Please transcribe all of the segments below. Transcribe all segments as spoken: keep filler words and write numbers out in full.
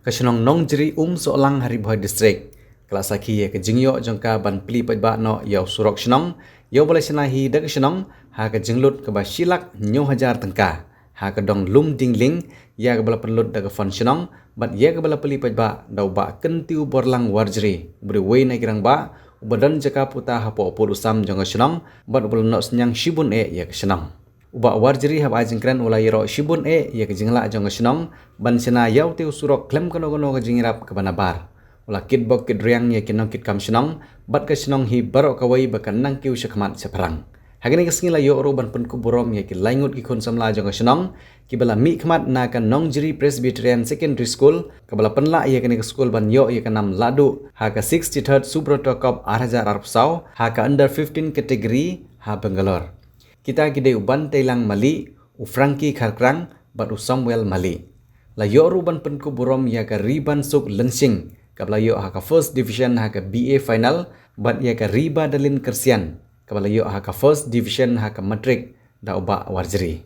Ka shnong Nongjri Umsohlang ha Ri Bhoi District ka la sakhi ïa ka jingïoh jong ka ban plie paidbah noh ïa u surok shnong ïa uba la shna hi da ka shnong ha ka jinglut kaba shi lak hynñiew hajar tyngka ha ka dong Lumdingling, ïa kaba la pynlut da ka fund shnong bad ïa kaba la plie paidbah da u Bah Kyntiew Borlang Warjri, uba dei uwei na ki rangbah uba don jaka puta hapoh u pud u sam jong ka shnong bad uba la noh synñiang shibun eh ïa ka shnong. U Bah Warjri haba ai jingkren u la ïaroh shibun eh ïa ka jinglah jong ka shnong ban shna ïa utei u surok khlem kano kano ka jingïarap kaba nabar. U la kitbok kitriang ïa ki nongkitkam shnong bad ka shnong hi baroh kawei ba kan nang kiew shakhmat shaphrang. Ha kane ka sngi la ïoh ruh ban pynkup burom ïa ki lai ngut ki khun samla jong ka shnong kiba la mihkhmat na ka Nongjri Presbyterian Secondary School, kaba la pynlah ïa kane ka skul ban ïoh ïa ka nam lahduh ha ka sixty-third Subroto Cup ar hajar arphew saw ha ka under fifteen category ha Bangalore. Kita ki dei u Banteilang Mali, u Frankie Kharkrang bad u Samuel Mali. La ïoh ruh ban pynkup burom ïa ka Ribansuk Lyngshing, kaba la ïoh ha ka first division ha ka B A final, bad ïa ka Ribadalin Kersian, kaba la ïoh ha ka first division ha ka matric da u Bah Warjri.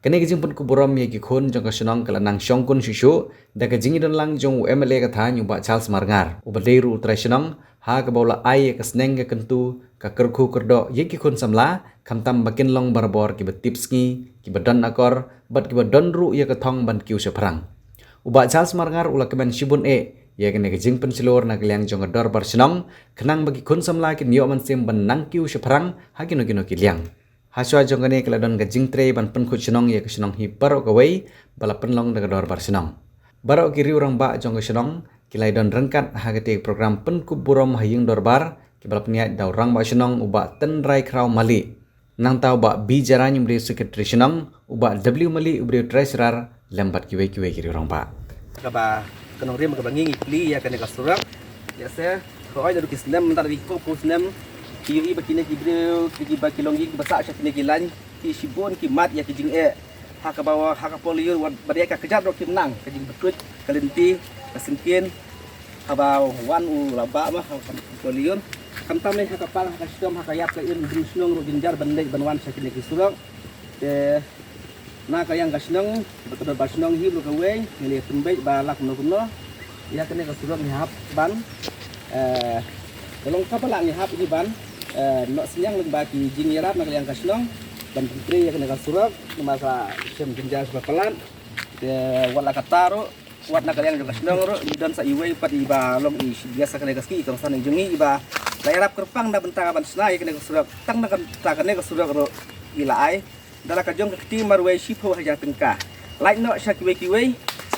Kane ka jingpynkup burom ïa ki khun jong ka shnong ka la nang shongkun shuh shuh da ka jingïadon lang jong u M L A ka thaiñ, u Bah Charles Marngar, uba dei ruh u trai shnong, ha kaba u la ai ïa ka sneng ka kyntu, ka kyrkhu kyrdoh ïa ki khun samla, khamtam ba kin long barabor kiba tipsngi, kiba don akor bad kiba don ruh ïa ka thong ban kiew shaphrang. U Bah Charles Marngar u la kmen shibun eh ïa kane ka jingpynshlur na ka liang jong ka dorbar shnong, khnang ba ki khun samla kin ïoh mynsiem ban nang kiew shaphrang ha kino kino ki liang. Hashwa jong kane ka la don ka jingtrei ban pynkhuid shnong ïa ka shnong hi baroh kawei ba la pynlong da ka dorbar shnong. Baroh ki riew rangbah jong ka shnong ki la ïadon ryngkat ha katei ka program pynkup burom ha ïing dorbar, kiba la pynïaid da u rangbah shnong u Bah Tynrai Khraw Mali. Nangta u Bah B Jarain uba dei u secretary shnong, u Bah W Mali uba dei u treasurer, lem bad kiwei kiwei ki riew rangbah. Kaba ka nongrim kaba ngi ngi plie ïa kane ka surok. Ïa se, ka oi da ki snem, da ki ko ko snem. Ki ïohi ba kine ki briew, ki ba ki long ki ba sah sha kine ki lain, ki shibun ki mad ïa ki jingeh. Ha kaba, ha ka por lyiur, wat ba dei ka kjat ruh kim nang, ka jingpynkhuid, ka lynti, ka syngkien. Haba wan u la bah ma ha ka por lyiur. Khamtam ne ha ka pang, ha ka shitom, ha ka ïap ka im, briew shnong ruh jynjar ban leit ban wan sha kine ki surok. Te na ka liang ka shnong, bad ka dorbar shnong hi baroh kawei, ngi la pynbeit ba la kumno kumno ïa kane ka surok ngi hap ban, eh, ka long kaba lah ngi hap hi ban, eh, noh synñiang lyngba ki jingïarap na ka liang ka shnong ban pyntrei ïa kane ka surok, namar ka shem jynjar sha ba palat. Te wat la katta ruh, wat na ka liang jong ka shnong ruh, ngi don sa iwei pat iba long i chief guest ha kane ka sngi, i kongsan jong ngi iba la ïarap kyrpang na bynta ban shna ïa kane ka surok, tang na ka bynta kane ka surok ruh i la ai da la ka jong ka kti marwei shiphew hajar tyngka. Lait noh sha kiwei kiwei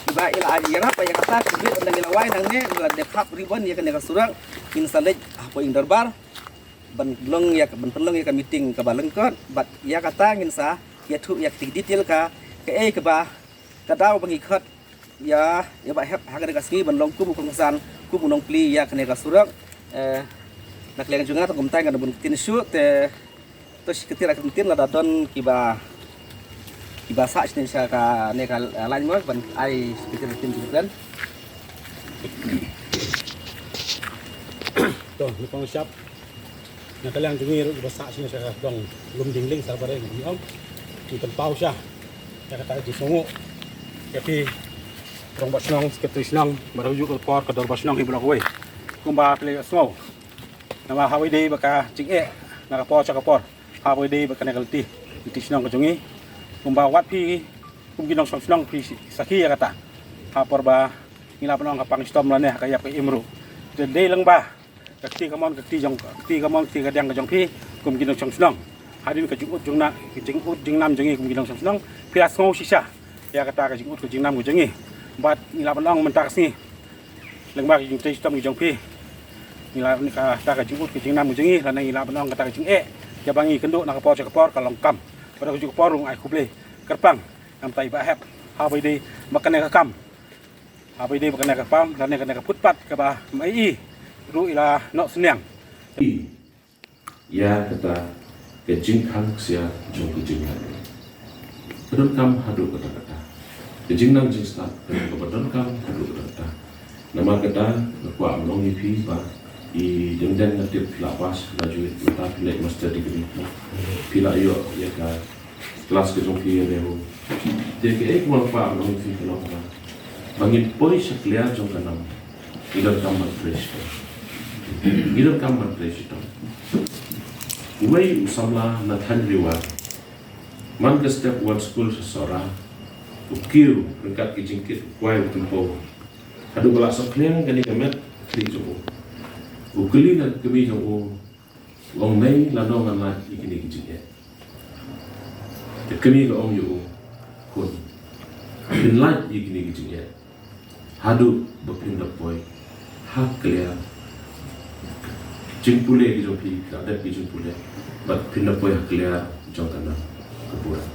iba i la ai ïarap ïa kata, ki briew nang i la wai nangne, i la dep hap ribbon ïa kane ka surok, ngin sa leit hapoh ïing dorbar ban long ïa ka, ban pynlong ïa ka meeting kaba lyngkot, bad ïa kata ngin sa ïathuh ïa ka detail ka, kaei kaba ka daw ba ngi khot ïa, ïa ba hep ha kane ka sngi ban long kum u kongsan, kum u nongplie ïa kane ka surok. Eh, na ka liang jong nga tang kumta ngan bun ktien shuh te, to shi ktien la ktien lada don kiba, kiba sah shane sha kane ka, eh, lain mo ban ai shi ktien ktien ktien. To, ni pang shap. Na ka liang jong ngi ruh kiba sah shane sha dong Lumdingling sar bare ngi ong. Ngi pynpaw sha ïa kata ka jingsngewnguh ïa phi, rangbah shnong, secretary shnong, ba la ïoh ka por ka dorbar shnong hi baroh kawei. Kumba phi la ïohsngew, namar hawei dei ba ka jingeh na ka por sha ka por, hawei dei ba kane ka lynti, lynti shnong ka jong ngi. Kumba wat phi kum ki nongshong shnong phi sakhi ïa kata, ha por ba ngi lah ban ong ka pang shitom lane ha ka ïap ka im ruh, te dei lyngba ka kti kamon ka kti jong, ka kti kamon ka kti kadiang ka jong phi kum ki nongshong shnong. Hadien ka jingud jingnam, ka jingud jingnam jong ngi kum ki nongshong shnong, phi la sngew shisha ïa kata ka jingud ka jingnam ka jong ngi. Bad ngi lah ban ong mynta ka sngi, lyngba ka jingtrei shitom ka jong phi, ngi lah, kata ka jingud ka jingnam ka jong ngi, lane ngi lah ban ong kata ka jingeh kaba ngi kynduh na ka por sha ka por ka long kam. Bad ka juh ka por ruh ai khublei kyrpang, namar i Bah hep, haba ïadei bad kane ka kam, haba ïadei bad kane ka kam lane kane ka footpath kaba ma i ruh i la noh synñiang ïa kata ka jingkhang ksiar jong ka jinglong. Ka donkam haduh katta katta. Ka jingnang jingstad ka donkam haduh katta katta. Namar kata nga kwah ban ong ïa phi ba i dang dang nga tip phi la pass graduate, mynta phi leh master degree. Phi la ïoh ïa ka klas ka jong phi ïa lehung. Te kaei kaba nga kwah ban ong ïa phi ka long ba Ba ngin poi sha kliar jong ka nam. Ngi donkam ban trei shitom. Ngi donkam ban trei shitom. Uwei u samla na thaiñ Ri War. Man ka step wan skul sha Sohra. U kiew ryngkat ki jingkit u kwai u tympew. Haduh ba la sokliang kane ka met khlieh jong u. U kylli na ka kmie jong u. U ong, mei, lano ngan lait ïa kine ki jingeh. Te kmie ka ong ïa u, khun, phin lait ïa kine ki jingeh haduh ba phin da poi ha kliar jingpule ki jong phi, ka dep ki jingpule, bad phin da poi ha kliar jong ka nam ka burom.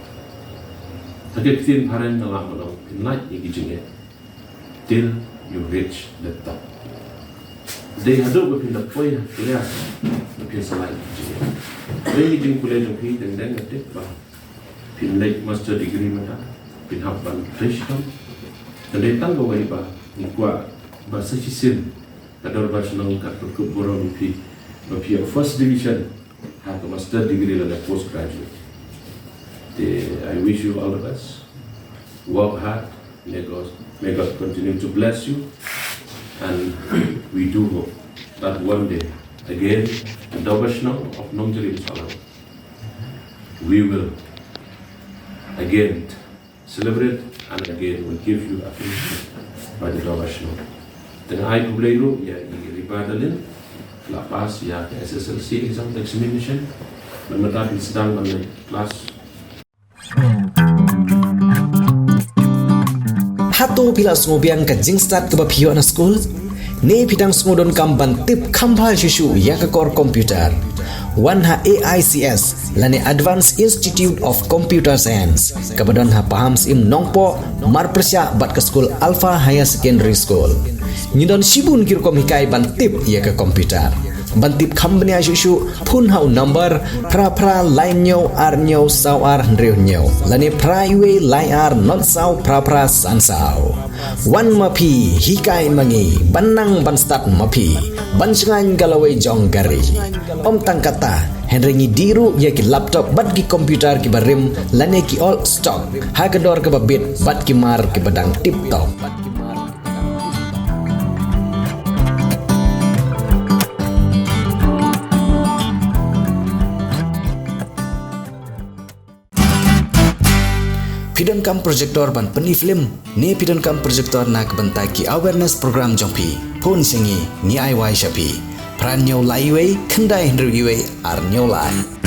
Ha ka ktien phareng nga lah ban ong phin lait ïa ki jingeh till you reach the top. Dei haduh ba phin da poi ha kliar ba phin sa lait ïa ki jingeh. Dei ki jingpule jong phi dang dang nga tip ba phin leit master degree mynta, phin hap ban trei shitom. Te dei tang kawei ba ngi kwah ba sa shisien ka dorbar shnong kan pynkup burom ïa phi ba phi ïoh first division ha ka master degree lane postgraduate. Te, I wish you all the best. Work hard. May God, may God continue to bless you. And we do hope that one day, again, the Dorbar Shnong of Nongjrim Sohlang, we will again celebrate and again will give you appreciation by the Dorbar Shnong. Te nga ai khublei ruh ïa i Riba Dalin, la pass ïa ka S S L C exam examination. Mynta phi sdang ban leit class. Hato phi la sngew biang ka jingstad kaba phi ïoh na skul? Ne phi dang sngew donkam ban tip kham bha shuh shuh ïa ka kor computer? Wan ha A I C S lane Advanced Institute of Computer Science kaba don ha Pahamsyiem Nongpoh, Marpyrshah bad ka skul Alpha Higher Secondary School. Ngi don shibun ki rukom hikai ban tip ïa ka computer. Ban tip kham bniah shuh shuh, phone ha u number phra phra lai hynñiew ar hynñiew saw ar hynriew hynñiew lane phra wei lai ar not saw phra phra san saw. Wan ma phi, hikai ma ngi, ban nang ban stad ma phi, ban shngaiñ ka lawei jong ka ri. Ym tang katta, hynrei ngi dih ruh ïa ki laptop bad ki computer kiba rim lane ki old stock ha ka dor kaba bit bad ki mar kiba dang tip top. Phi donkam projector ban pyni film ne phi donkam projector na ka bynta ki awareness program jong phi? Phone sha ngi, ngi ai wai sha phi. Phra hynñiew lai wei, khyndai hynriew wei, ar hynñiew lai.